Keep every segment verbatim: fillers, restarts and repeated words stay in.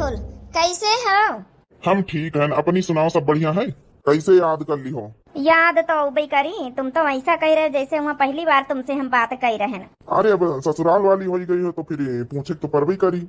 कैसे हो? हम ठीक हन, अपनी सुनाओ, सब बढ़िया है? कैसे याद कर लिहो? याद तो अउबे करी, तुम तो ऐसा कह रहे हो जैसे हुआ पहली बार तुमसे हम बात कह रहे हैं। अरे, अब ससुराल वाली होई गई हो तो फिर पूछे तो परबे करी।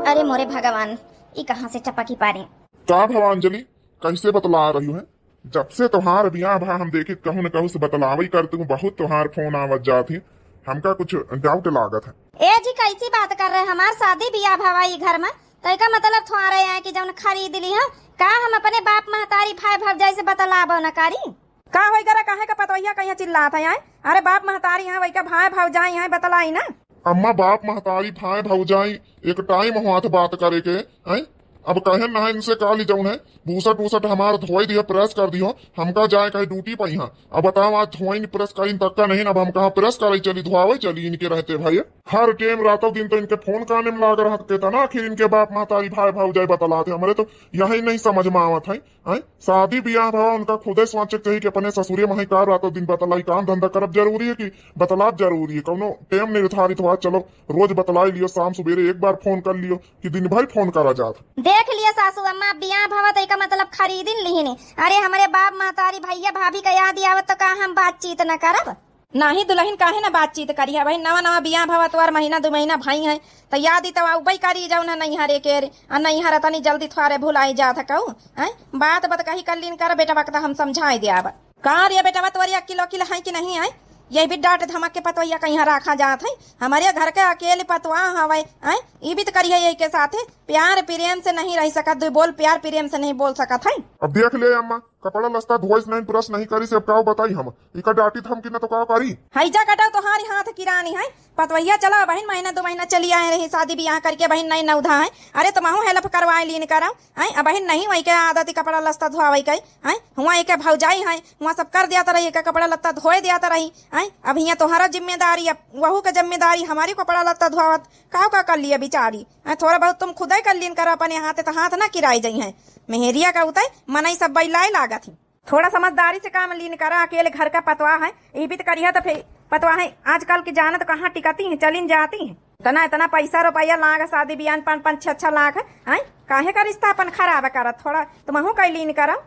अरे मोरे भगवान, ई कहाँ से टपकी पारी? का भवांजलि, कैसे बतला रही है? जब से तोहार बियाह भा हम देखी कहूँ न कहूँ से बतलावई करती हूँ, बहुत तोहार फोन आवत जात ही, हमका कुछ डाउट लागत है। ए जी, कैसी बात कर रहे हैं? हमार शादी बियाह भवा ई घर में, तो एका मतलब थोड़े आए कि जौन खरीद ली है, का हम अपने बाप महतारी भाई भौजाई से बतलाबो न करी? का होई गरा, काहे का पतोहिया कहिया चिल्लात है, आए? अरे बाप महतारी हैं, वही का भाई भौजाई हैं, बतलाई ना। अम्मा, बाप महतारी भाई भौजाई एक टाइम हुआ था बात करे के, हैं? अब कहे ना इनसे काली जौन है, भूसट वूसट हमार धोई दिया, प्रेस कर दियो, हमका जाए कहे ड्यूटी पर यहाँ। अब बताओ, आज धोई नहीं प्रेस करीन तक का नहीं, अब हम कहाँ प्रेस करे चली, धोआवे चली इनके रहते भाई। हर टाइम रातों दिन तो इनके फोन काने में लाग रहा, कितना आखिर इनके बाप महतारी भाई भौजाई बतलाते, हमरे तो यही नहीं समझ में आवत है। हैं? शादी बियाह भवा, उनका खुदे सोचे के चाहिए कि अपने ससुरे में है का रातों दिन बतलाई, काम धंधा करब जरूरी है कि बतलाब जरूरी है? कौनो टाइम निर्धारित हुआ, चलो रोज बतलाई लियो, शाम सुबेरे एक बार फोन कर लियो कि दिन भर फोन करा जात। देख लियो सासू अम्मा, बियाह भवा तो एका मतलब खरीदिन लिहिनी। अरे हमरे बाप महतारी भैया भाभी का याद आवत तो का हम बातचीत न करब? नाही दुलहिन, काहे ना बातचीत करिहा? बहिन, नवा नवा बियाह भवा तोहार, महीना दू महीना भई है, त याद ही तवा उबई करी जौन है नैहरे के रे, आ नैहर तनी जल्दी थोड़े भुलाई जात है कहू, हैं? बात बत कही कर लीन कर, बेटवा के त हम समझाए दियाब। का रे बेटवा, तोरी अकिल वकिल है कि नहीं है? यही भी डांट धमक के पतोहिया कहीं रखा जात है, हमारे घर के अकेले पतवा हवे, हैं? ई भी त करिहे यही के साथे, प्यार प्रेम से नहीं रह सकत, दू बोल प्यार प्रेम से नहीं बोल सकत है। अब देख ले अम्मा, कपड़ा लत्ता धोइस नहीं, प्रेस नहीं करी, से अब का बताई हम? इका डांटी धमकी न तो का करी? हैजा कटा तोहारी हाथ की रानी है। पतवैया चला बहिन, महीना दो महीना चली आए रही शादी बियाह करके बहिन, नहीं नौधा है। अरे तुमहू हेल्प करवाए लीन करो, हैं? अब बहिन नहीं वही के आदत कपड़ा लत्ता धोआवे के, हैं? हुआ एक भौजाई है, हुआ सब कर दिया रही, एक कपड़ा लत्ता धोए दिया रही, हैं? अब हियाँ तोहरा जिम्मेदारी, अब वहू के जिम्मेदारी, हमारी कपड़ा लत्ता धोआवत, का का कर लिया बेचारी, हैं? थोड़ा बहुत तुम खुदे कर लीन करो अपने हाथे, तो हाथ ना किराए जाई हैं। मेहरिया का उतय मनई सब बैलाए लागत ही। थोड़ा समझदारी से काम लीन करा, अकेले घर का पतवा है, ई भी तो करिहा तो फिर पतवा है। आजकल की जानत कहाँ टिकती है, चलिन जाती है। इतना, इतना पैसा रुपया लाग शादी बियाह, पाँच, पाँच, छह, छह लाख, हैं? काहे का रिश्ता अपन खराब करत? थोड़ा तुमहू कई लीन करो।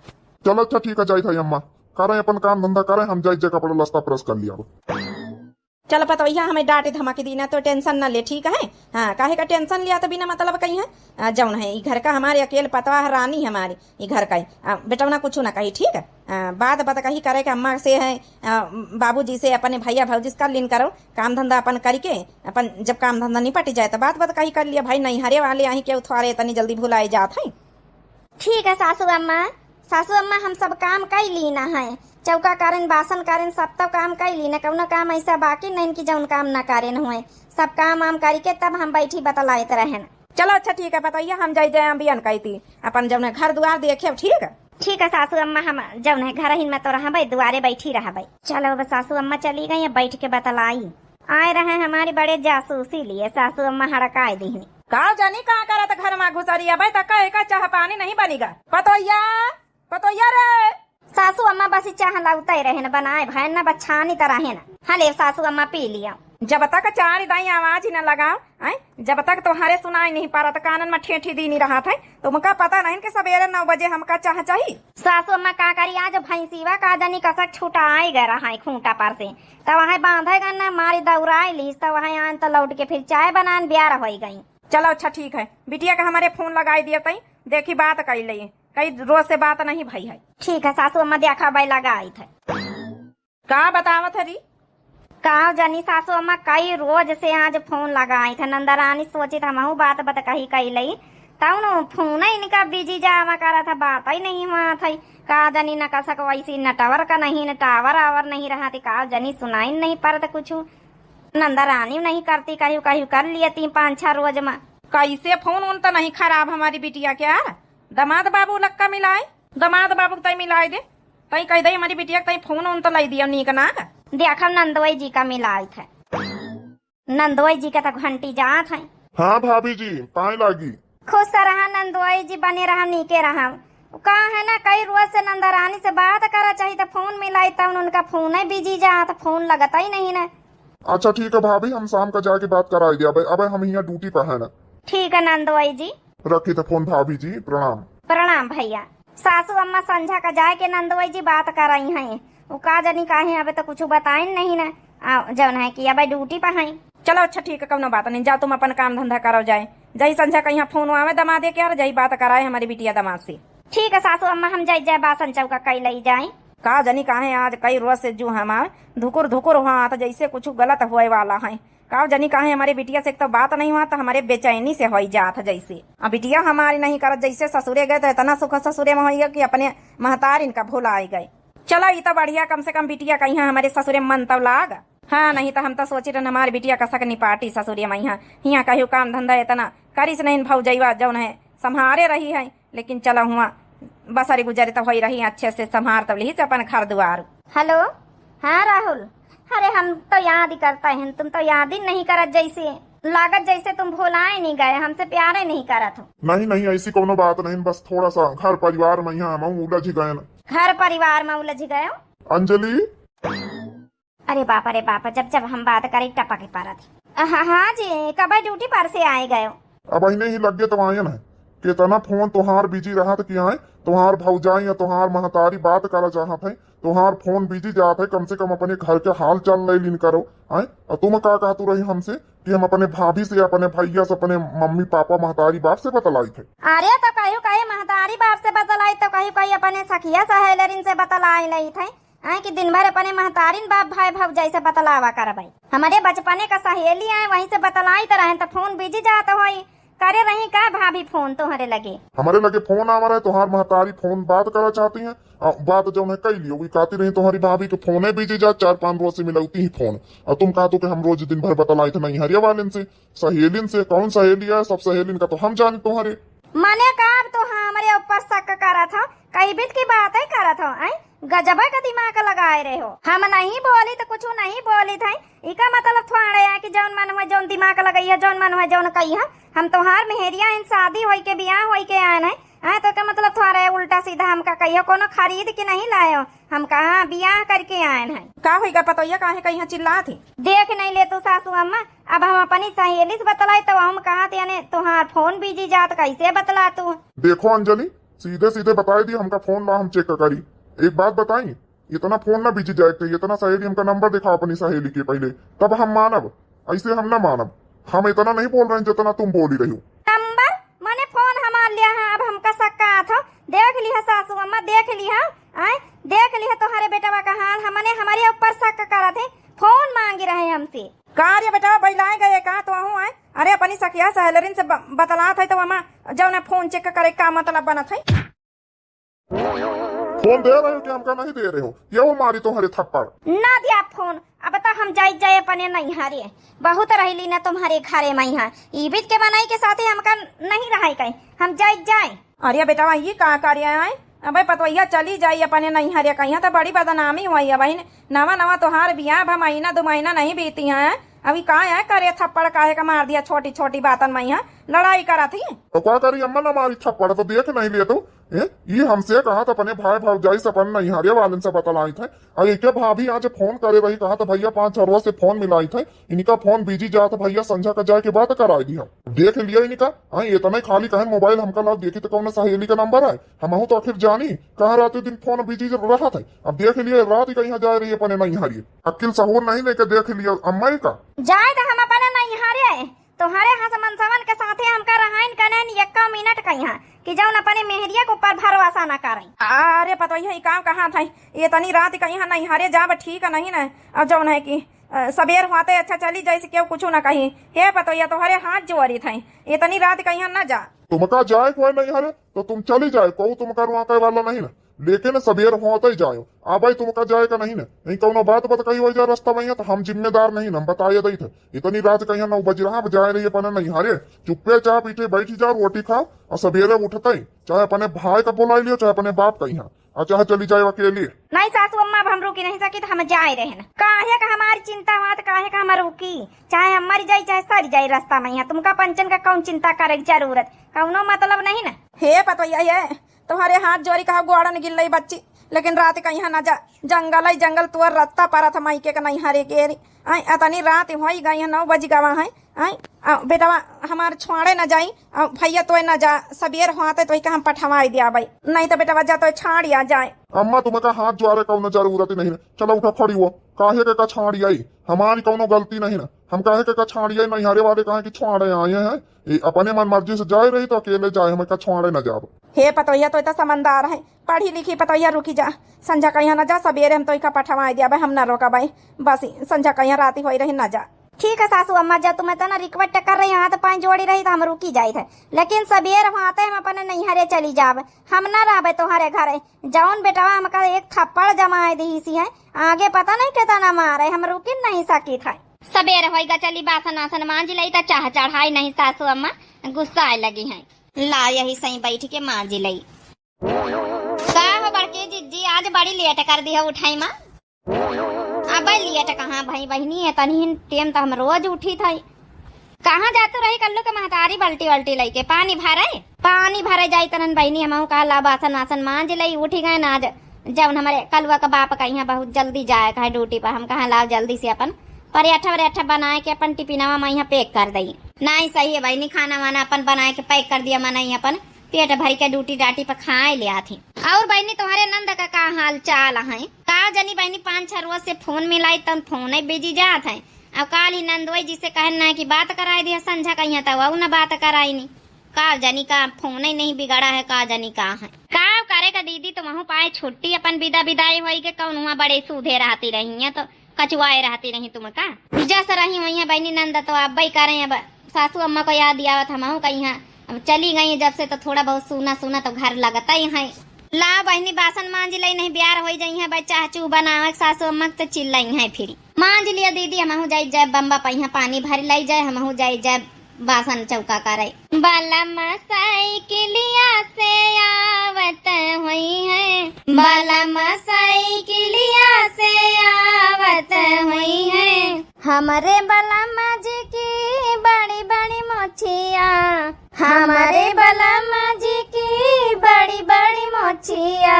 चलो अच्छा ठीक है, जाइत है अम्मा, करें अपन काम धंधा करें, हम जाइत जे कपड़ा लत्ता प्रेस कर लिया। चल पतवैया, हमें डांट धमक दी ना तो टेंशन ना ले, ठीक है? हाँ, काहे का टेंशन लिया तो बिना मतलब कहीं है। आ, जौन है, ई घर का हमारे अकेल पतवा है, रानी हमारी, ई घर का है। आ, बेटवना कुछ ना कही, ठीक है? आ, बात बात कही करे के अम्मा से है, आ, बाबूजी से, अपने भैया भौजी से कर लीन करो, काम धंधा अपन करके, अपन जब काम धंधा निपट जाए तो बात बात कही कर लिया। भाई, नैहरे वाले अहीं के उथवारे इतनी जल्दी भुलाए जात है। ठीक है सासू अम्मा, सासू अम्मा हम सब काम कई लीना है, चौका कारण, बासन कारण, सब तो काम कई लीना, कौनो काम ऐसा बाकी नहीं कि जौन काम ना करेन हुए, सब काम वाम करके तब हम बैठी बतलाइत रहेन। चलो अच्छा ठीक है पतोहिया, हम जाई जाए बियन कहती अपन जौन है घर दुआर देखे, ठीक है? ठीक है सासू अम्मा, हम जौन है घर ही में तो रहबे, दुआरे बैठी रहबे। चलो अब सासू अम्मा चली गई, अब बैठ के बतलाई। आए रहे हमारी बड़े जासूसी लिए, सासू अम्मा हड़काए दीहनी। का जानी का करत घर मा घुसरी, अबे तक का एका चाह पानी नहीं बनिगा। पतोहिया, पतोहिया रे। सासू अम्मा बस चाह लाउते रहे न बनाए, भैन न बछानी त रहे न। हले सासू अम्मा पी लिया। जब तक चारी दाई आवाज ही न लगाओ, हैं? जब तक तोहरे सुनाई नहीं पारत, कानन में ठेठी दीनी रहत है, तुमका पता नहीं कि सवेरे नौ बजे हमका चाह चाही? सासू अम्मा का करी, आज भैंसीवा का जानी कसक छुटाए गए रहा है खूंटा पर से, तब वहाँ बांधे गए न मारी दौड़ाए लीस, तब वहाँ आन तो लौट के फिर चाय बनान ब्यार होई गई। चलो अच्छा ठीक है, बिटिया का हमारे फोन लगाई दिया तई, देखी बात कई ले, कई रोज से बात नहीं भई है। ठीक है सासू अम्मा, देखा भाई लगाई थे। का बतावत हरी? का जानी सासू अम्मा, कई रोज से आज फोन लगाई थे नंदरानी, सोचित हमहू बात बत कही कई लई, तउन फोन इनका बिजी जावा करत है, बात ही नहीं हुआ था। का जानी न कसक वैसी न टावर का नहीं, न टावर आवर नहीं रहा थी, का जानी सुनाई नहीं परत कुछ। नंदरानी नहीं करती, कहीं कहीं कर लिए तीन पाँच छह रोज में। कैसे फोन उन तो नहीं खराब हमारी बिटिया के यार? दमाद बाबू लक्का मिलाए, दमाद बाबू के तई मिलाए दे, तई कह दे हमारी बिटिया के तई फोन उन तो लाई दिया नीक नाक। देखो नंदोई जी का मिलाए थे, नंदोई जी का तो घंटी जात है। हाँ भाभी जी, पाए लागी। खुश रहा नंदोई जी, बने रहा, नीके रहा। का है ना, कई रोज से नंदरानी से बात करा चाहिए तो फोन मिलाई, तब उनका फोन ही बिजी जात, फोन लगता ही नहीं ना। अच्छा ठीक है भाभी, हम शाम का जाके बात कराई दिया। अबे, अबे हम यहाँ ड्यूटी पर है ना, ठीक है नंदोई जी। रखी त फोन भाभी जी, प्रणाम। प्रणाम भैया। सासू अम्मा संझा का जाए के नंदोई जी बात करई हैं। उ का जनी काहे अबे तो कुछ बताइन नहीं ना। आ, जौन है कि अबे ड्यूटी पर हैं। चलो अच्छा ठीक है, कौनो बात नहीं, जाओ तुम अपन काम धंधा करो जाए। जई संझा का यहाँ फोन आवे दमादे के यार, जई बात कराए हमारी बिटिया दमाद से। ठीक है सासू अम्मा, हम जाई जाए बासन चौका कई लई जाए। का जनी काहे आज कई रोज से जू हमार धुकुर धुकुर हुआ था, जैसे कुछ गलत होए वाला है। का जनी काहे हमारे बिटिया से एक तो बात नहीं हुआ, तो हमारे बेचैनी से होई जात है जैसे। अब बिटिया हमारी नहीं करत, जैसे ससुरे गए तो इतना सुख ससुरे में होई गए कि अपने महतारिन का भुलाए गए। चलो ई तो बढ़िया, कम से कम बिटिया का यहाँ हमारे ससुरे मन तो लाग। हाँ, नहीं तो हम तो सोची रहन हमारे बिटिया का सक निपाटी ससुरे में यहाँ, हियाँ कहियो काम धंधा इतना करिस नहीं भौजैवा जौन है संभारे रही है। लेकिन चलो हुआ बसरी गुजरी तो होई रही अच्छे से संभार तो लिही से अपन घर दुआर। हेलो, हाँ राहुल, अरे हम तो याद ही करता है, तुम तो याद ही नहीं करत, जैसे लागत जैसे तुम भुलाए नहीं गए, हमसे प्यारे नहीं करत हो। नहीं नहीं, ऐसी कोनो बात नहीं, बस थोड़ा सा घर परिवार में यहाँ हम उलझ गए न। घर परिवार में उलझ गए हो? अंजलि। अरे बाप, अरे बाप, जब जब हम बात करी टपक ही परत। हाँ, हाँ जी, कब ड्यूटी पर से आए गए हो? अब अहिने ही लगे तो आयन है। कितना फोन तोहार बिजी रहत कि आए, तोहार भौजाई या तोहार महतारी बात करा चाहत है, तोहार फोन बिजी जात है, कम से कम अपने घर के हाल चाल ले लीन करो। आए, और तुम का कहतू रही हमसे कि हम अपने भाभी से, अपने भैया से, अपने मम्मी पापा महतारी बाप से बतलाई थे? अरे तो कहियो कही महतारी बाप से बतलाई, तो कहियो कही अपने सखिया सहेलरिन से बतलाई लई थे। आए कि दिन भर अपने महतारिन बाप भाई भौजाई से बतलावा करबै। हमरे बचपने का सहेली आए, वहीं से बतलाई तो रहे, तो फोन बिजी जात होई। करे रही का भाभी फोन तोहरे लगे? हमरे लगे फोन आवा रहे, तोहार महतारी फोन बात करा चाहती है। आ, बात जौन है कई लियो, वही कहती रही तोहरी भाभी के फोने बिजी जा, चार पाँच रोज से मिलौती ही फोन। और तुम कहतू कि हम रोज दिन भर बतलाई थे नहीं हरिया वालन से, सहेलिन से। कौन सहेली है? सब सहेलिन का तो हम जानी तोहरे। मने का अब तो हमरे ऊपर शक करत हो, कई बीत की बात है करत हो, आए? गजबा का दिमाग लगाए रहे हो। हम नहीं बोली तो कुछ नहीं बोली थे, इका मतलब थोड़े है कि जौन मन हुआ जौन दिमाग लगई है, जौन मन हुआ जौन कही है। हम तोहार मेहरिया इन, शादी होई के बियाह होई के आयन है, आए तो का मतलब थोड़े उल्टा सीधा हमका कहियो कोनो खरीद के नहीं लायो, हम कहाँ बियाह करके आयन है। का होई का पतोहिया काहे कहीं चिल्लात है? देख नहीं ले तू सासू अम्मा, अब हम अपनी सहेली से बतलाई तो हम कहा थे, यानी तोहार फोन बिजी जात, कैसे बतला तू? देखो अंजलि, सीधे सीधे बताई दी, हमका फोन ला, हम चेक करी। एक बात बताई, इतना फोन ना बिजी जाए के, इतना सहेली हमका नंबर दिखा अपनी सहेली के पहले, तब हम मानब, ऐसे हम ना मानब। हम इतना नहीं बोल रहे हैं जितना तुम बोली रही हो। नंबर? मने फोन हमार लिया है, अब हमका शक का आत हो। देख लिहा सासू अम्मा, देख लिहा, आए, देख लिहा तोहरे बेटवा का हाल, हमने हमारे ऊपर शक करत है, फोन मांगी रहे हमसे। का रे बेटवा, बैलाए गए का तो आहू आए? अरे अपनी सखिया सहेलरिन से ब-, बतलात है तो अम्मा जौन है फोन चेक करे का मतलब बनत है? फोन दे रहे हो कि हमका नहीं दे रहे हो? ये वो मारी तुम्हारे थप्पड़। ना दिया फोन, अब तो हम जाई जाए अपने नैहरे। बहुत रहली ना तुम्हारे घरे में यहाँ। ई बीच के मनई के साथे हमका नहीं रहाई कहीं, हम जाई जाए। अरे बेटवा, ये का कार्य आए? अबे पतोहिया चली जाई अपने नैहरे कहिया तो बड़ी बदनामी हुई है बहिन। नवा नवा तोहार बियाह भा महीना दो महीना नहीं बीती है, अभी का है करे थप्पड़ काहे का मार दिया छोटी छोटी बातन में यहाँ लड़ाई करत ही। तो का करी अम्मा ना मारी थप्पड़ तो देख नहीं लिए तू। ए, ई हमसे कहा था अपने भाई भौजाई से अपन नैहरे वालन से बतलाई थे। अरे के भाभी आज फोन करे रही, कहा था भैया पाँच छह रोज से फोन मिलाई थे, इनका फोन बिजी जात भैया, संझा का जाए के बात कराई दी हम। देख लिया इनका, हाँ, इतना ही खाली कहे मोबाइल हमका लाग देखी तो कौन सहेली का नंबर है, हमहू तो आखिर जानी कहाँ रात दिन फोन बिजी रहा था। अब देख लिया रात ही कहीं जाए रही अपने नैहरिए, अक्ल सहूर नहीं लेके देख लिया अम्मा का। जाए तो हम अपने नैहरे, तोहरे हंस मनसवन के साथे हमका रहाइन कनेन यक्का मिनट कहिया कि जौन अपने मेहरिया के ऊपर भरोसा न करें। अरे पतोहिया, ई काम कहाँ था? ये तनी रात कहिया नैहरे जाब ठीक नहीं न। और जौन है कि, अ, सबेर होते अच्छा चली जैसे केहू कुछ न कही। हे पतोहिया, तोहरे हाथ जोड़ी थे, ये तनी रात कहिया न जा। तुमका जाए कोई नैहरे तो तुम चली जाए, कहू तुमका रुआ वाला नहीं न। लेकिन सबेर होते ही जायो। आ भाई, तुमका जाए का नहीं न, नहीं कौनो बात बत कही हो जाए रास्ता में, तो हम जिम्मेदार नहीं न, हम बताए दई थे। इतनी रात कहीं नौ बज रहा, अब जाए रही अपने नैहरे। चुप्पे चाप इठे बैठी जाओ, रोटी खाओ और सबेरे उठते ही चाहे अपने भाई का बुलाई लियो, चाहे अपने बाप का यहाँ, और चाहे चली जाए अकेले। नहीं सासू अम्मा, अब हम रुकी नहीं सकी, तो हम जाए रहे न। काहे का हमारी चिंता हुआ, तो काहे का हम रुकी? चाहे हम मर जाई, चाहे सर जाई रास्ता में, यहाँ तुमका पंचन का कौन चिंता करे की जरूरत, कौनो मतलब नहीं न। हे पतोहिया, ये तोहरे हाथ जोड़ी कहा गोड़न गिल्लई बच्ची, लेकिन रात कहिया न जा, जंगल है जंगल, तोर रत्ता परत है मायके के नैहरे के रे। आय, अतनी रात होई गई है, नौ बज गवा है। आय, आ, बेटवा हमार छोड़े न जाई, आ, भैया तोय न जा, सबेर होते तोय का हम पठवाई दिया भाई, नहीं तो बेटवा जा तोय छाड़िया जाए। अम्मा, तुमका हाथ जोड़े कौनो जरूरत नहीं है। चलो उठो, खड़ी हो, काहे के का छाड़ियाई? हमारी कौनो गलती नहीं ना, हम काहे के का छाड़ियाई? नैहरे वाले काहे की छाड़े आए हैं? ये अपने मन मर्जी से जाए रही तो अकेले जाए, हमें का छाड़े न जाब। हे पतोहिया, तोय तो समझदार है, पढ़ी लिखी पतोहिया, रुकी जा। संझा कहिया न जा, सबेरे हम तोय का पठवाई दिया भाई, हम न रोका भाई। बस संझा कहिया राती होई रही न जा। ठीक है सासू अम्मा, जब तुम्हें तो ना request कर रही, हाथ पाँव जोड़ी रही तो हम रुकी जाइत है, लेकिन सबेर होते हम अपने नैहरे चली जाब, हम ना रहबे तुम्हारे घरे। जौन बेटवा हमका एक थप्पड़ जमाए दी सी है, आगे पता नहीं कितना मारे, हम रुकिन नहीं सकित है। सबेर होइगा, चली बासन आसन मांज लई, त चाह चढ़ाई नहीं सासू अम्मा गुस्सा आए लगी हैं। ला यही सही बैठ के मांज लई। का हो बड़के जिज्जी, आज बड़ी लेट कर दी हो उठाई माँ। अबे लेट कहाँ भई बहिनी, है तनी टेम तो हम रोज उठी था। कहाँ जातू रही कल्लू के महतारी बल्टी वल्टी लइके पानी भरे? पानी भरे जाई तनन बहिनी, हमहू कहा ला बासन वासन मांज लई, उठी गए ना आज। जब हमारे कलुआ का बाप का यहाँ बहुत जल्दी जाए का है ड्यूटी पर, हम कहा लाओ जल्दी से अपन परेठा वरेठा बनाए के अपन टिफिनवा में यहाँ पैक कर दई। नहीं सही है बहिनी, खाना वाना अपन बनाए के पैक कर दिया, मना ही अपन पेट भर के ड्यूटी डाटी पर खाए ले आती। और बहिनी तुम्हारे नंद का का हाल चाल है? का जनी बहिनी पाँच छह रोज से फोन मिलाई तन फोन ही बिजी जात है। अब काल ही नंदोई जी से कहन ना कि बात कराई दिया संझा कहिया तो वो ना बात कराई नी। का जनी का फोन ही नहीं बिगड़ा है, का जनी का है। का करे का दीदी, तुमहू पाए छुट्टी अपन विदा विदाई होई के कौन हुआ बड़े सूधे रहती रही है तो कचुआए रहती रही तुम का। जस रही वही बहिनी नंद तो अब करें, अब सासू अम्मा को याद आवत हमहू कहीं है। अब चली गई जब से तो थोड़ा बहुत सूना सूना तो घर लगता ही है। ला बहिनी बासन मांज लई, नहीं ब्यार होई जाई है, चाह चू बनावे के सासू अम्मा के तो चिल्लाई है फिर। मांज लिया दीदी, हमहू जाई जाए बम्बा पहिया पानी भर लाई जाए, हमहू जाई जाए बासन चौका करे। बलम साइकिलिया से आवत होई है, बलम साइकिलिया से आवत होई है। हमरे बलम जी की बड़ी बड़ी मोछिया, हमरे बलम जी की बड़ी बड़ी मोछिया।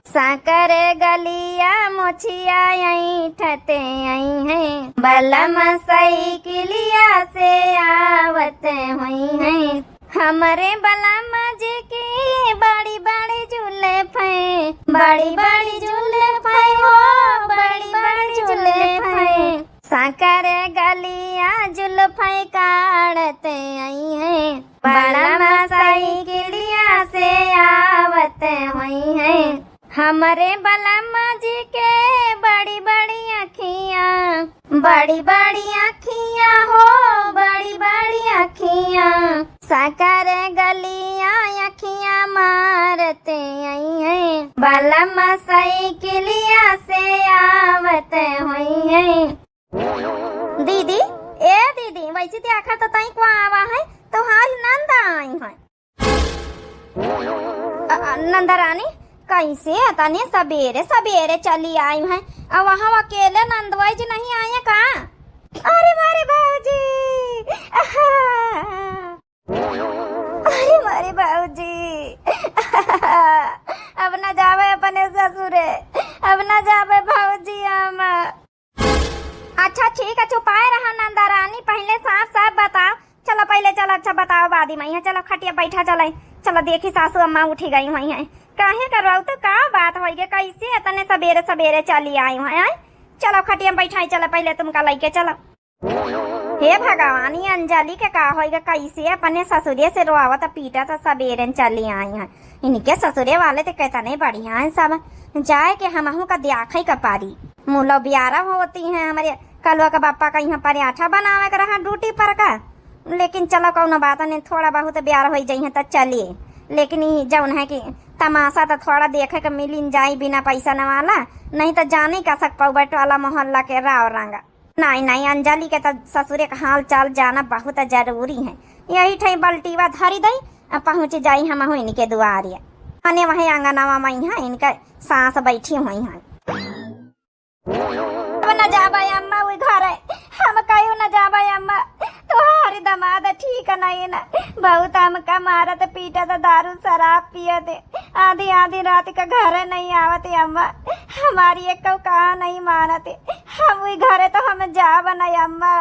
साकर गलिया मोछिया ऐंठते आई है, बलम साइकिलिया से आवत होई है। हमरे बलम जी की बड़ी बड़ी जुल्फे, बड़ी बड़ी जुल्फे हो, बड़ी बड़ी जुल्फे। साकर गलिया जुल्फे काढ़ते आई है, बलम साइकिलिया से आवत होई है। हमरे बलम जी के बड़ी बड़ी अखियाँ, बड़ी बड़ी अखियाँ हो, बड़ी बड़ी अखियाँ। साकर गलिया अखियाँ मारते आई है, बलम साइकिलिया से आवत होई है। दीदी, ए दीदी, वैसे ते आखिर तो तई को आवा है, तोहार नंद आई है। अ, अ, नंदरानी, कैसे अतने सबेरे सबेरे चली आई है? अब वहाँ अकेले नंदवाई जी नहीं आए का? अरे मारे बाबूजी, आहा। अरे मारे बाबूजी, अब ना जावे अपने ससुरे, अब ना जावे भौजी हम। अच्छा ठीक है, चुपाए रहा नंदा रानी, पहिले साफ साफ बताओ। चलो पहिले चलो, अच्छा बताओ, बाद में यहाँ चलो खटिया बैठा चले। चलो देखी सासू अम्मा उठी गई हुई हैं। काहे करवाऊ तो का बात होई गे, कैसे इतने सबेरे सबेरे चली आई हुई हैं? चलो खटिया में बैठाई, चलो पहिले तुमका लइके चलो। हे भगवान, ये अंजलि के का होई गे, कैसे अपने ससुरे से रोआवत पीटत सबेरे चली आई हैं। इनके ससुरे वाले तो कितने बढ़िया हैं सब, जाए के हमहू का द्याखे का पारी। मुलो ब्यारा होती हैं हमरे कलुआ का बापा का यहाँ पराठा बनावे के रहा ड्यूटी पर का, लेकिन चलो कौनो बात नहीं, थोड़ा बहुत ब्यार होई जइहें त चलिए, लेकिन ई जौन है कि तमाशा तो थोड़ा देखे के मिलिन जाई बिना पैसा न वाला, नहीं तो जानी का सक पौबे टोला मोहल्ला के राव रंगा। नहीं, नहीं, अंजलि के तो ससुरे का हाल चाल जाना बहुत जरूरी है। यही ठई बल्टीवा धरी दई, अब पहुँच जाई हम इनके दुआरे। अने वही आंगनवा में है, इनका सास बैठी हुई हैं। अब न जाबे अम्मा उ घरे, हम कहियो न जाबे अम्मा। तोहार दमाद ठीक नहीं न, बहुत हमका मारत पीटत, दारू शराब पियत। आधी आधी रात का घरे नहीं आवत अम्मा, हमारी एक कहा नहीं मानत। हम वही घरे तो हम जाब ना अम्मा,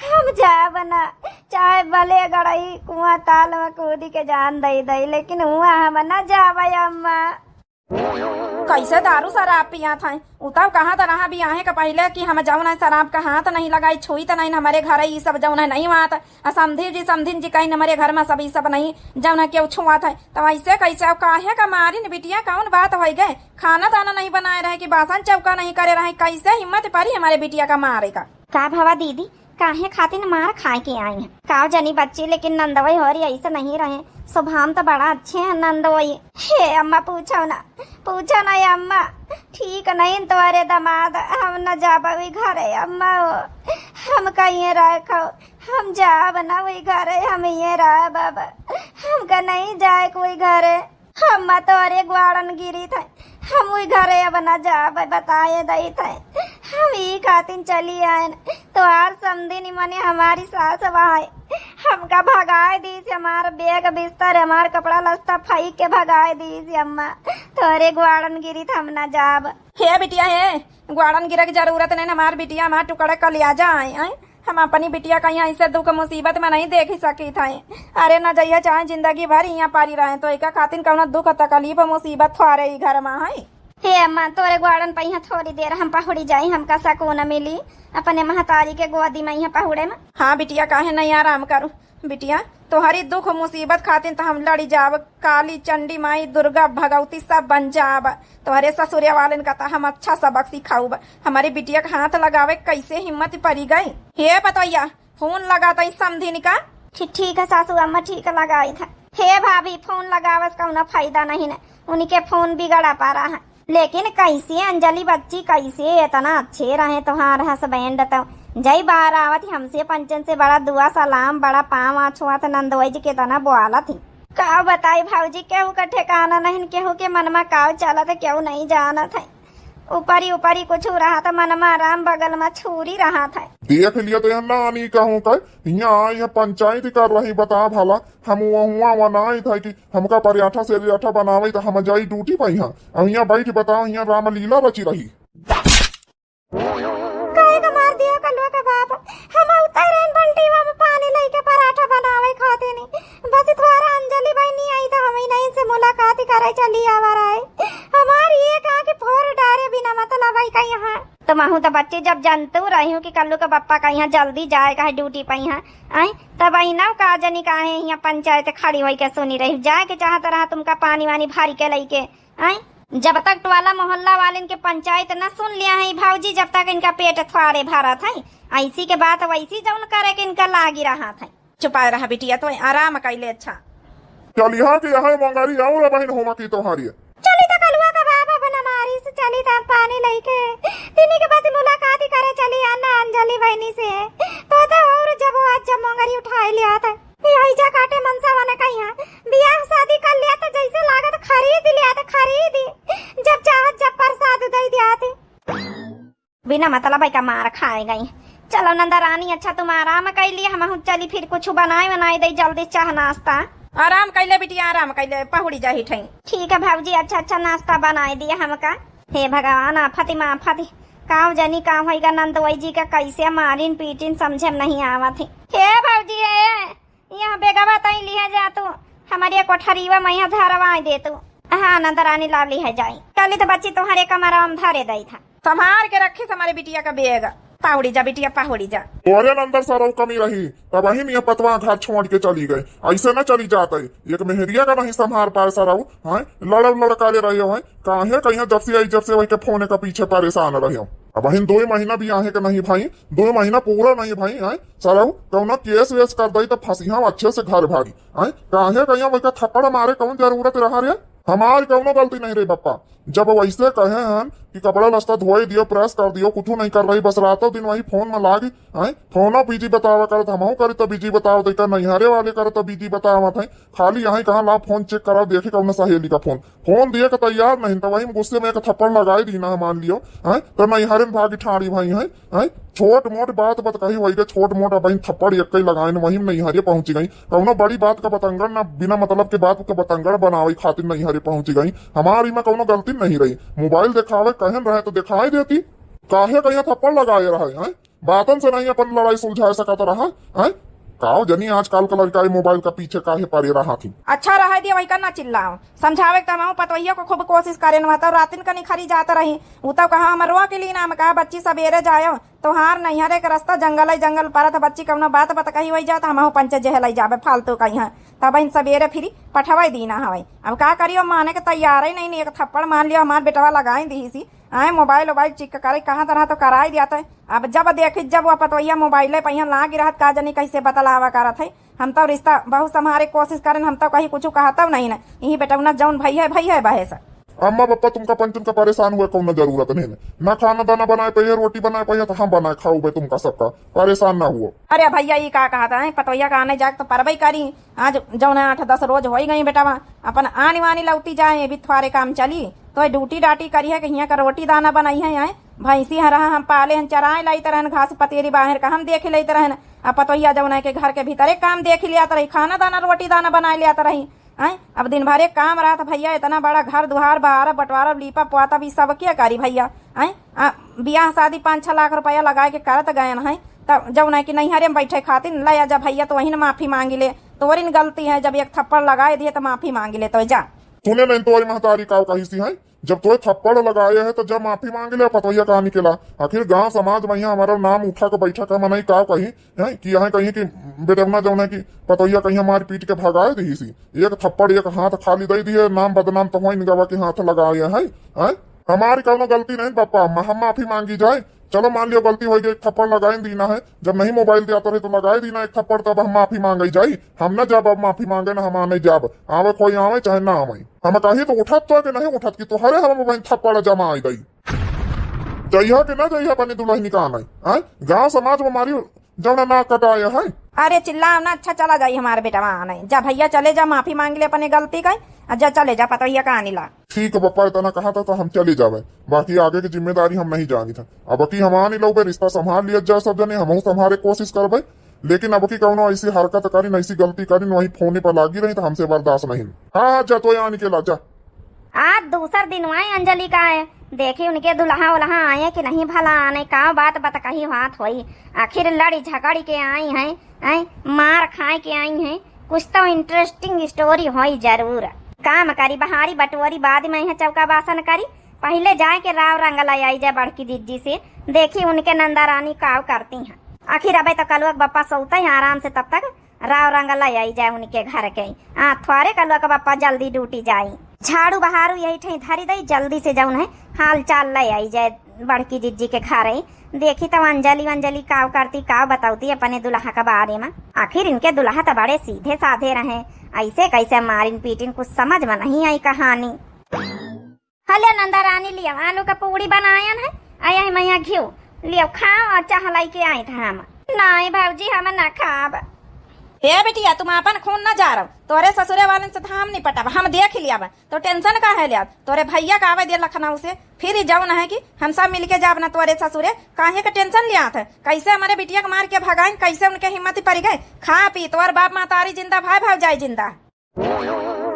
हम जाब ना, चाहे भले गड़ई कुआं ताल में कूदी के जान दे दे, लेकिन हुआ हम ना जाब अम्मा। कैसे दारू शराब पियत हैं? उ तब कहत रहा बियाहे के पहिले कि हम जौन है शराब का हाथ नहीं लगाई, छुई त नहीं, हमरे घर ई सब जौन है नहीं आवत। आ समधी जी, समधिन जी कहीं हमरे घर में सब ई सब नहीं, जौन है केहू छुआत है। तब ऐसे कैसे? अब काहे का मारिन बिटिया? कौन बात होइ गए? खाना ताना नहीं बनाए रहे कि बासन चौका नहीं करे रहे? कैसे हिम्मत परी हमरे बिटिया का मारे का? का भवा दीदी, काहे खातिर मार खाए के आई हैं? काव जनी बच्ची, लेकिन नंदवई होरी ऐसे नहीं रहे। स्वभाव तो बड़ा अच्छे हैं नंदवई। हे अम्मा, पूछो ना, पूछो ना ये अम्मा, ठीक नहीं तोरे दामाद। हम न जाब वही घरे अम्मा, ओ, हम कहीं रखो, हम जाब ना वही घरे, हम ये रहब अब, हमका नहीं जाए कोई घरे। हम तोरे ग्वाड़न गिरी थे, हम वही घरे अब न जाब, बताए दई थे। हम ई खातिन चली आयन, तोहार समधी निमने हमारी सास भाई हमका भगाए दीस, हमार बैग बिस्तर, हमार कपड़ा लत्ता फेंक के भगाए दीस अम्मा। तोरे ग्वाड़न गिरी थे, हम न जाब। हे बिटिया हे, ग्वाड़न गिरे की जरूरत नहीं, हमार बिटिया हमार टुकड़ा कलियाजा आए, आए। हम अपनी बिटिया का यहाँ ऐसे दुख मुसीबत में नहीं देखी सकी थे। अरे न जइया चाहे जिंदगी भर यहाँ परी रहे, तो एका खातिर कौनो दुख तकलीफ मुसीबत थोड़े ही घर में है। हे अम्मा, तोरे ग्वाड़न पे यहाँ थोड़ी देर हम पहुड़ी जाई, हमका सकून मिली अपने महतारी के गोदी में यहाँ पहुड़े में। हाँ बिटिया, काहे नहीं आराम करू बिटिया, तोहरी दुख मुसीबत खातिर तो हम लड़ी जाब, काली चंडी माई दुर्गा भगवती सब बन जाब। तोहरे ससुरे वालन का तो हम अच्छा सबक सिखाउब। हमारी बिटिया के हाथ लगावे कैसे हिम्मत परी गई। हे पतोहिया, फोन लगा तई समधिन का। ठीक, ठीक है सासू अम्मा, ठीक लगाई था। हे भाभी, फोन लगावस कौनो फायदा नहीं न, उनके फोन बिगड़ा पा रहा है। लेकिन कैसे अंजलि बच्ची, कैसे इतना अच्छे रहे तोहार हस्बैंड, तो जय बाहर आवत ही हमसे पंचन से बड़ा दुआ सलाम, बड़ा पाँव आ छुआत नंदोई जी के तना बोआलत ही। का बताई भौजी, केहू का ठिकाना नहीं, केहू के मन में काव चलत, केहू नहीं जानत है। ऊपरी ऊपरी कुछ रहत, मन में आराम, बगल में छुरी रहत है। देख लिया तो यहाँ नानी कहूँ का, यहाँ, यहाँ पंचायत कर रही, बता भला, हम वहुआ वनाई था कि हमका पराठा से पराठा बनावे तो हम जाई ड्यूटी पे यहाँ। अब यहाँ बैठ बताओ, यहाँ रामलीला रची रही। काहे का मार दिया कलुआ का बाप? हम उतर रहन बल्टीवा में पानी लेके पराठा बनावे खातिर नहीं। बस थोड़ा अंजलि बहनी आई तो हम ही नहीं से मुलाकात करे चली आवा रहे। हमारी ये कहा कि फोर डारे बिना मतलब है का यहाँ। तो महू तो बच्ची जब जानतू रही हूँ कि कल्लू का बप्पा का यहाँ जल्दी जाए का है ड्यूटी पे यहाँ। आई तब आई ना का जनी काहे यहाँ पंचायत खड़ी होई के सुनी रही। जाए के चाहत रहा तुमका पानी वानी भरी के लइके। आय, जब तक टोला मोहल्ला वालेन के पंचायत न सुन लिया है भौजी, जब तक इनका पेट थोड़े भरत है, ऐसी के बात वैसी जौन करे के इनका लागी रहा था। चुपाए रहा बिटिया, तो आराम कैले अच्छा। चलिहा कि यहाँ मंगारी और बहिन होमा की तोहारी। चली तो कलुआ का बाबा बना मारी से चली तो पानी लेके। तिनी के बस मुलाकात ही करे चली अन्ना अंजलि बहनी से। तो तो और जब वो आज जब मंगारी उठाए लिया था। यही जा काटे मनसा वाला का यहाँ बियाह शादी कर लिया तो जैसे लागत खरीद लिया तो खरीद। जब चाहत जब प्रसाद दे दिया थे। बिना मतलब का मार खाए गई। चलो नंदा रानी, अच्छा तुम आराम कर लिए, हम चली फिर कुछ बनाए बनाए दे जल्दी चाह नाश्ता। आराम कैले बिटिया, आराम कैले, पहुड़ी जाही ठई। ठीक है भौजी, अच्छा अच्छा नाश्ता बनाए दिया हमका। हे भगवान, आफत ही में आफत ही। काव जनी का होइगा नंदोई जी का, कैसे मारिन पीटिन समझे में नहीं आवत ही। हे भौजी, हे यहाँ बेगवा तई लिहे जा तू, हमारी कोठरीवा में यहाँ धरवाई दे तू। हाँ नंदरानी ला लिहे जाई। चली तो बच्ची तुम्हारे कमरा में धरे दई था। संभार के रखी हमारे बिटिया का बेग। पहुड़ी जा बिटिया, पहुड़ी जा। तोरे अंदर सरऊ कमी रही, तब ही मियाँ पतवा घर छोड़ के चली गए। ऐसे न चली जाते। एक मेहरिया का नहीं संभार पाए सरऊ, हैं? लड़ब लड़काले रहे हो, हैं? काहे कहिया जब से आई जब से वही के फोन के पीछे परेशान रहे हो। अब बहिन दो महीना भी आहे के नहीं भाई, दो महीना पूरा नहीं भाई, हैं? सरऊ कौनो केस वेस कर दई तो फंसिया अच्छे से घर भारी, हैं? काहे कहिया वही का थप्पड़ मारे कौन जरूरत रहा रे? हमार कौनो गलती नहीं रे बप्पा। जब वैसे कहे हन कि कपड़ा लत्ता धोए दियो, press कर दियो, कुछ नहीं कर रही, बस रातों दिन वही फोन में लागी, हैं? फोनो busy बतावा करत, हमहू करी तो busy बतावत, इका नैहरे वाले करत तो busy बतावत हैं। खाली यहाँ कहाँ ला फोन check करा, देखे कौन सहेली का फोन, फोन दिए के तैयार नहीं, तो वही में गुस्से में एक थप्पड़ लगाई दी ना, मान लियो, हैं? तो नैहरे में भागी ठाड़ी भई हैं, हैं? छोट मोट बात बतकही वही के, छोट मोट अब थप्पड़ एक ही लगाइन, वही में नैहरे पहुँची गई। कौनो बड़ी बात का बतंगड़ ना, बिना मतलब के बात का बतंगड़ बनावे खातिर नैहरे पहुँची गई। हमारी में कौनो गलती नहीं रही, मोबाइल देखावे कहन रहे तो दिखाई देती, काहे कहीं थप्पड़ लगाए रहे हैं? बातन से नहीं अपन लड़ाई सुलझा सकत रहा, हैं? काव जनी आजकल का लड़का ये मोबाइल का पीछे काहे पड़े रहा थी। अच्छा रहे दिया, वही का ना चिल्लाओ, समझावे के तो हमहू पतोहिया को खूब कोशिश करेन, वह तो रातिन का निखरी जात रही। उ तो कहा हम रोक ली ना, हम कहा बच्ची सबेरे जायो, तोहार नैहरे के रास्ता जंगल है, जंगल परत, बच्ची कौनो बात बतकही होई जात, हमहू पंचे जेहलई जाबे फालतू का यहाँ। तब इन सबेरे फिरी पठवाई दीना हवे। अब का करियो, माने के तैयार ही नहीं, एक थप्पड़ मार लियो, हमार बेटवा लगाई दी सी। आए मोबाइल वोबाइल check करे, कहाँ तरह तो कराई दिया था। अब जब देखी, जब वह पतोहिया मोबाइले पे यहाँ लागी रहत, का जनी कैसे बतलावा करत है। हम तो रिश्ता बहुत संभारे कोशिश करेन, हम तो कहीं कुछ कहता नहीं ना। यही बेटौना जौन भई है, भई है बहे से। अम्मा पप्पा तुमका पंचन का परेशान हुए कौनो जरूरत नहीं है। ना खाना दाना बनाए पाइए, रोटी बनाए पाइए तो हम बनाए खाऊ बे तुमका सबका, परेशान ना हुओ। अरे भैया, ई का कहत है, पतोहिया का आने जाके तो परबई करी। आज जौन है आठ दस रोज होई गई बेटवा, अपन आनी वानी लौती जाए, अभी थोड़े काम चली, तो ड्यूटी डाटी करी है कि हियाँ का रोटी दाना बनाई है, आए भैंसी हरा हम पाले हन, चराए लाइत रहन, घास पतेरी बाहर का हम देख लेत रहन। अब पतोहिया जौन है कि घर के भीतरे काम देख लियात रही, खाना दाना रोटी दाना बनाए लियात रही। आए अब दिन भर एक काम रहत भैया, इतना बड़ा घर दुआर बहारब बटवारब लीपब पोतब ई सब के करी भैया। आए आ, बियाह शादी पाँच छह लाख रुपया लगाए के करत गयन है, तब जौन है कि नैहरे में बैठे खातिर ले आ जा भैया, तो वही न माफी मांगी ले। तोरिन गलती है, जब एक थप्पड़ लगाए दिए तो माफी मांगी ले, तो जा। सुने नहीं तोरी महतारी काव कही सी है, जब तोय थप्पड़ लगाए है तो जब माफी मांगी ले, पतोहिया कहाँ निकला? आखिर गांव समाज में यहाँ हमारा नाम उठा के बैठा का मनई काव कही है कि यहाँ कहीं कि बेटवना जौन है कि पतोहिया कहीं मार पीट के भगाए दी सी, एक थप्पड़ एक हाथ खाली दे दिए, नाम बदनाम तो हो गवा के हाथ लगाए है, हैं? हमारी कौनो गलती नहीं पापा, हम माफी मांगी जाए। चलो मान लियो गलती हो गई, एक थप्पड़ लगाइन दीना है, जब नहीं मोबाइल दिया तो रही तो लगाए दीना एक थप्पड़, तब हम माफी मांगे जाई। हम ना जाब अब माफी मांगे, ना हम आने जाब, आवे कोई आवे चाहे ना आवे। हम कही तो उठत तो कि नहीं उठत कि तोहरे हम बहन थप्पड़ जमा आई गई। जइहा कि ना जइहा अपनी दुल्हन का आने, हैं? गांव समाज में हमारी जौन ना कटाए है। अरे चिल्लाओ ना, अच्छा चला जाई हमारे बेटवा आने। जा भैया चले जा, माफी मांग ले अपने गलती का, आ जा चले जा पतोहिया का आने ला। ठीक है पप्पा, इतना कहा था तो हम चले जावे, बाकी आगे की जिम्मेदारी हम नहीं जानी था। अब की हम आने लोग रिश्ता संभाल लिया जा सब जने, हमहू संभाले कोशिश करबे, लेकिन अब की कौनो ऐसी हरकत करी, ऐसी गलती करी, वही फोने पर लागी रही तो हमसे बर्दाश्त नहीं। हाँ हाँ, जा तो यहाँ निकला जा। आज दूसर दिन हुआ है अंजलि का है, देखी उनके दुल्हा उल्हा आए कि नहीं भला आने, का बात बतकही हाथ होई, आखिर लड़ी झगड़ी के आई हैं, हैं, मार खाए के आई हैं, कुछ तो interesting story होई जरूर। काम करी बहारी बटोरी, बाद में यहाँ चौका बासन करी, पहले जाए के राव रंग ले आई जाए बड़की जिज्जी से, देखी उनके नंदा रानी काव करती हैं। आखिर अबे तो कलुआ के बप्पा सोते हैं आराम से, तब तक राव रंग ले आई जाए उनके घर के। आ, थोरे कलुआ के बप्पा जल्दी ड्यूटी जाई। झाड़ू बहारू यही ठई धरी दई, जल्दी से जौन है हाल चाल ले आई जाए बड़की जिज्जी के घरे। देखी तो अंजलि वंजलि काव करती, काव बतौती अपने दुल्हा के बारे में। आखिर इनके दुल्हा तो बड़े सीधे साधे रहे, ऐसे कैसे मारिन पीटिन, कुछ समझ में नहीं आई कहानी। हले नंदा रानी लियो, आलू का पूड़ी बनायन है, आ यही मैया घिउ लियो, खाओ और चाह लाई के आई था हम। नहीं भौजी, हम ना खाब। हे बिटिया, तुम आपन खून न जारो, तोरे ससुरे वालन से तो हम निपटब, हम देख लियाब, तो tension काहे लियाब? तोरे भैया का आवे दे लखनऊ से, फिर ई जौन है कि हम सब मिलके जाब ना तोरे ससुरे, काहे का tension लियात है? कैसे हमारे बिटिया के मार के भगाइन, कैसे उनके हिम्मत पड़ गए? खा पी, तोर बाप महतारी जिंदा, भाई भौजाई जिंदा।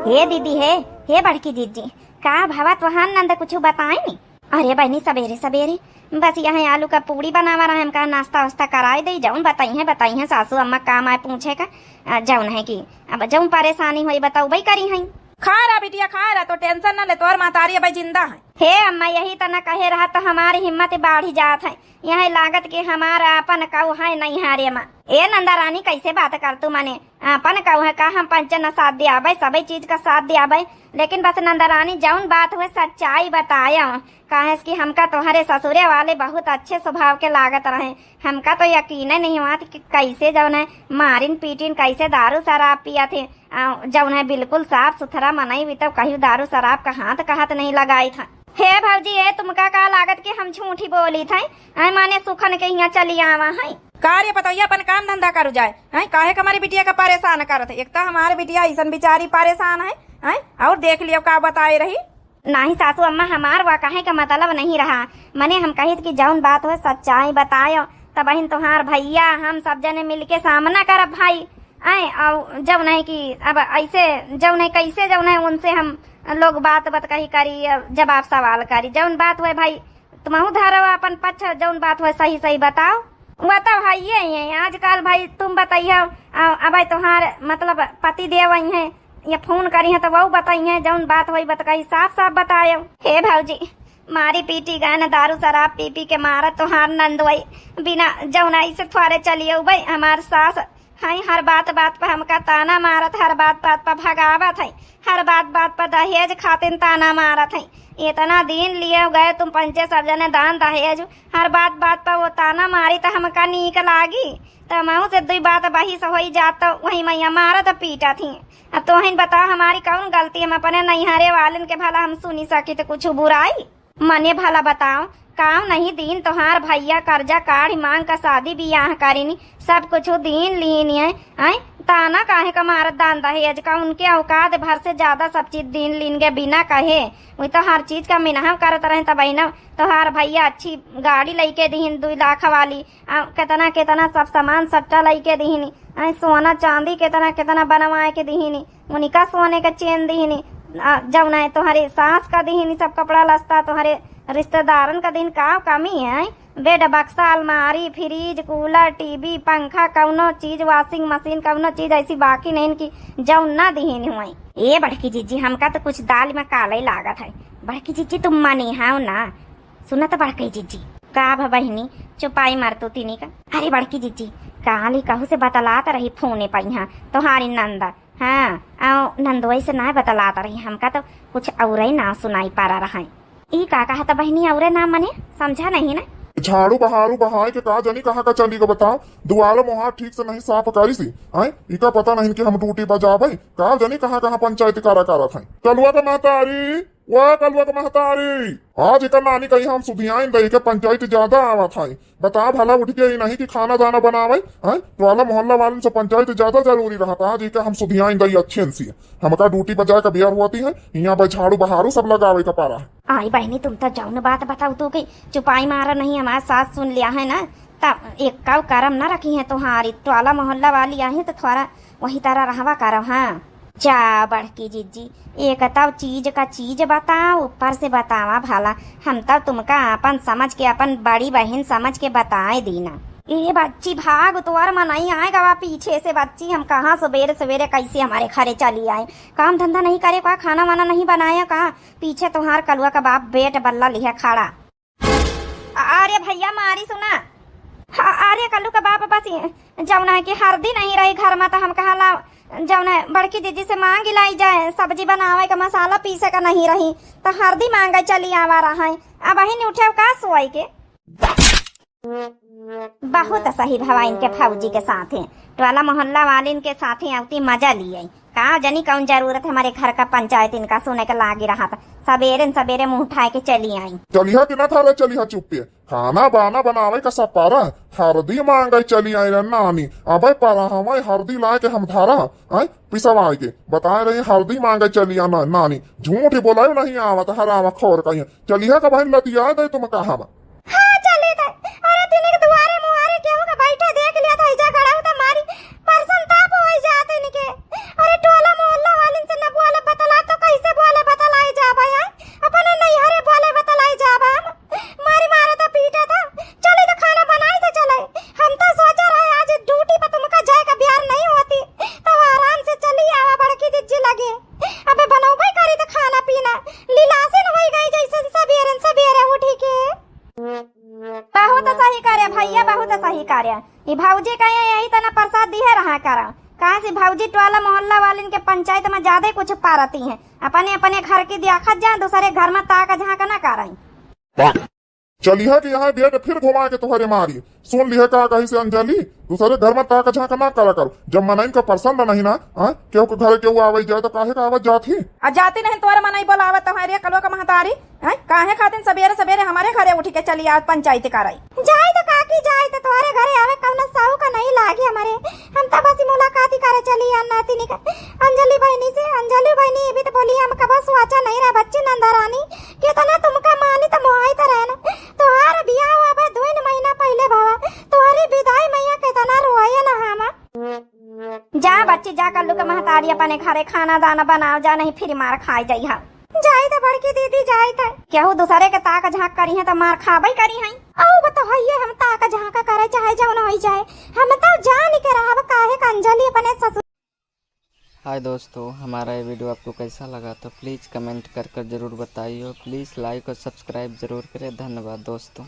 हे दीदी, हे, हे बड़की जीजी, का भवा तोहार नंद कुछ बताई नी? अरे बहनी, सबेरे सबेरे बस यहाँ आलू का पूड़ी बनावा रहा, हम कहा नाश्ता वास्ता कराए दे, जौन बताई है, बताई है सासू अम्मा काम आए पूछे का, आ, जौन है कि अब जौन परेशानी होई बतौबे करी हैं। खा रहा बिटिया, खा रहा, तो tension न ले, तोर महतारी अबे जिंदा है। हे अम्मा, यही तना कहे रहा तो हमारी हिम्मत बाढ़ी जात है। यह लागत कि हमार आपन कऊ है नैहरे मा। ए नंदा रानी, कैसे बात कर तू, माने आपन कऊ है का? हम पंचन साथ दियाबे, सबे चीज का साथ दियाबे, लेकिन बस नंदा रानी जौन बात हुए सच्चाई बताया, काहे कि हमका तोहरे ससुरे वाले बहुत अच्छे स्वभाव के लागत रहे। हमका तो यकीन नहीं हुआ कि कैसे जौन है मारिन पीटिन, कैसे दारू शराब पिया थे, आ, जौन है बिल्कुल साफ सुथरा मनई भी तो कहीं दारू शराब का हाथ का हाथ नहीं लगाई था। हे भौजी, ए तुमका का लागत कि हम झूठी बोली थे? आय माने सुखन के हियाँ चली आवा है। का रे पतोहिया, अपन काम धंधा करू जाए, हैं? काहे के हमारी बिटिया का परेशान करत है? एक तो हमारी बिटिया ऐसन बेचारी परेशान है, हैं? और देख लियो का बताए रही। नाही सासू अम्मा, हमार वा कहे का मतलब नहीं रहा। मने हम कहित कि जौन बात हो सच्चाई बतायो, तब बहिन तोहार भैया हम सब जने मिलके सामना करब भाई। आए, और जौन है कि अब ऐसे जौन है, कैसे जौन है उनसे हम लोग बात बात कही करी, अब जवाब सवाल करी, जौन बात हुए भाई तुमहू धरो अपन पक्ष, जौन बात हुए सही सही बताओ। वह तो है ये है, आजकल भाई तुम बताइयो, आ, अब भाई तोहार मतलब पति देव आई हैं, ये फोन करी हैं तो वहू बताई हैं, जौन बात हुई बतकही साफ साफ बतायो। हे भौजी, मारी पीटी गए न, दारू शराब पी पी के मारा तोहार नंदोई, बिना जौन ऐसे थोड़े चलियो भाई हमार सास है, हर बात बात पर हमका ताना मारत, हर बात बात पर भगावत है, हर बात बात पर दहेज खातिर ताना मारत है। इतना दिन लिए गए तुम पंचे सब जने दान दहेज, हर बात बात पर वो ताना मारी तो हमका नीक लागी? तो महू से दुई बात बहिस होई जात तो वही मैया मारत पीटत ही। अब तोहिन बताओ हमारी कौन गलती, हम अपने नैहरे वालन के भला हम सुनी सकी तो कुछ बुराई? मने भला बताओ, काव नहीं दिन तोहार भैया कर्जा काढ़ी मांग का शादी बियाह करिनी, सब कुछ दिन लीन है, हैं? ताना काहे का मारत दान दहेज का? उनके औकात भर से ज्यादा सब चीज दिन लीन के बिना कहे। वही तो हर चीज का मिनहा करत रहे। तब ना तोहार भैया अच्छी गाड़ी लइके दिहिन दुई लाख वाली, आ, केतना केतना सब सामान सट्टा लइके दिहिन, आ, सोना चांदी केतना केतना बनवाए के दिहिन। उनका सोने का चेन दिहिनी, आ, जौन है तोहरे सास का दिहिनी, सब कपड़ा लत्ता तोहरे रिश्तेदारन का दिहिन, का कमी है? बेड, बक्सा, अलमारी, फ्रिज, कूलर, टीवी, पंखा, कौनो चीज, वॉशिंग मशीन, कौनो चीज ऐसी बाकी नहीं कि जौन ना दिहिनी हुई। ए बड़की जिज्जी, हमका तो कुछ दाल में काले लागत है। बड़की जिज्जी, तुम मनी हाव ना? सुनत बड़की जिज्जी। का भ बहिनी, चुपाई मार तू तीनी का। अरे बड़की जिज्जी, काली कहू से बतलात रही फोने पर यहाँ तोहारी नंदा। हाँ, आओ नंदोई से ना बतलात रही, हमका तो कुछ औरे ना सुनाई पड़ा रहा है। ई का कहत बहिनी, औरे ना मने समझा नहीं ना। झाड़ू बहारू बहाए के का जानी कहाँ का चली गो बताओ, दुआर मोहार ठीक से नहीं साफ करी सी, आए, इका पता नहीं कि हम ड्यूटी पर जाबे, का जानी कहाँ कहाँ पंचायत करा करत है। कलुआ का महतारी, वाह कलुआ का महतारी, आज इका नानी कही हम सुधियाइन दई के पंचायत ज्यादा आवत है, बता भला उठ के ही नहीं कि खाना दाना बनावे, हैं? टोला मोहल्ला वालन से पंचायत ज्यादा जरूरी रहता। आज इका हम सुधियाइन दई अच्छे से, हमका ड्यूटी पर जाए का बेर होती है, यहाँ पर झाड़ू बहारू सब लगावे का पारा है। आई बहिनी, तुम तो जौन बात बताओ तू कि चुपाई मारा नहीं, हमार सास सुन लिया है ना, तब एक काऊ करम ना रखी है तुम्हारी। टोला मोहल्ला वाली आई तो थोड़ा वही तरह रहवा करो। हाँ, जा बड़की जिज्जी, एक तौ चीज का चीज बताओ, ऊपर से बतावा भला। हम तौ तुमका आपन समझ के, अपन बड़ी बहिन समझ के बताए दीना। ए बच्ची भाग, तोर मनई आए गवा पीछे से। बच्ची, हम कहाँ सबेरे सबेरे कैसे हमारे घरे चली आए? काम धंधा नहीं करे का, खाना वाना नहीं बनाया का? पीछे तोहार कलुआ का बाप बेट बल्ला लिहा खड़ा। अरे भैया मारी सुना। ह-, अरे कल्लू का बाप बस ये, जौन है कि हरदी नहीं रही घर में, तो हम कहा ला, जौन है बड़की जिज्जी से मांग लाई जाए, सब्जी बनावे का मसाला पीसे का नहीं रही, तो हरदी मांगे चली आवा रहा है। अब वही उठे का सोई के। बहुत सही भवा इनके भौजी के साथे, टोला मोहल्ला वालिन के साथे अउती मजा लिए। का जनी कौन जरूरत हमारे घर का पंचायत इनका सुने के लागी रहा था। सबेरे न सबेरे मुंह उठाए के चली आई। चलिहा कि ना थारा चलिहा चुप्पे। खाना बाना बनावे का सपारा, हरदी मांगे चली आई रे नानी। अबे परा हमारे हरदी लाए के हम धारा, आए पिसवाए के। बताए रही हरदी मांगे चली आना नानी। झूठ बोलायो नहीं आवत हरामा खोर कहीं। चलिहा का बहिन लतिया दे तुम कहा बा। हाँ, चली त। अरे, तिने के दुआरे मुहारे केहू के बैठे देख लिया त, इजा खड़ा होता मारी, परसन ताप होई जात इनके। अरे, टोला मोहल्ला वालिन से न बोले बतला तो कैसे बोले बतलाई जाबा यार? अपने नैहरे बोले बतलाई जाबा हम। मारी मारे त पीटे त। चली त खाना बनाई त चले। हम तो सोचा रहे आज ड्यूटी पर तुमका जाए का बिहार नहीं होती, तो आराम से चली आवा बड़की जिज्जी लगे। अबे बनौबे करी त खाना पीना, लीलासन होई गई जैसन सबेरन सबेरे उठी के। बहुत सही करे भैया, बहुत सही करे। ई भौजी का यही तना प्रसाद दिहे रहा करा। काहे से भौजी टोला मोहल्ला वालिन के पंचायत में ज्यादा कुछ पारती हैं। अपने अपने घर की दियाखत जा, दूसरे घर में ताक झांक ना करई। चलिहा कि यहाँ बेड फिर घुमा के तोहरे मारी। सुन लिहे का कही से अंजलि, दूसरे घर में ताक झांक ना करा करो। जब मनइन का पसंद नहीं ना, हाँ, केहू के घरे केहू आवे जाए तो काहे का आवत जात ही? आ जाती नहीं तोहरे मनई बोलावत तो है रे कलुआ का महतारी, हैं? काहे खातिन सबेरे सबेरे हमरे घरे उठ के चली आवत पंचायती करई? जाए तो काकी, जाए तो तोहरे घरे आवे कौनो सऊ का नहीं लागे हमरे। हम तो बस मुलाकात ही करे चली आ नातिनी का। अंजलि बहिनी से, अंजलि बहिनी ये भी तो बोली हम कबो सोचा नहीं रहा बच्ची नंदा रानी, कितना तुमका मानी तो मोहाई तो रहे ना। तोहार बियाह हुआ बा दो महीना पहले भवा, तोहरी विदाई मैया कितना रोए ना हम। जा बच्ची जा, कल्लू के महतारी अपने घरे खाना दाना बनाओ जा, नहीं फिर मार खाए जाई हम। जाई त बड़की दीदी, जाई त। केहू दूसरे के ताक झांक करी है त मार खाबे करी है। औ बा तो हइये, हम ताक झांक करे चाहे जौन होई जाए, हम तो जान के रहब काहे का अंजलि अपने ससुर। हाय दोस्तों, हमारा ये वीडियो आपको कैसा लगा तो प्लीज़ कमेंट कर कर ज़रूर बताइए। प्लीज़ लाइक और सब्सक्राइब ज़रूर करें। धन्यवाद दोस्तों।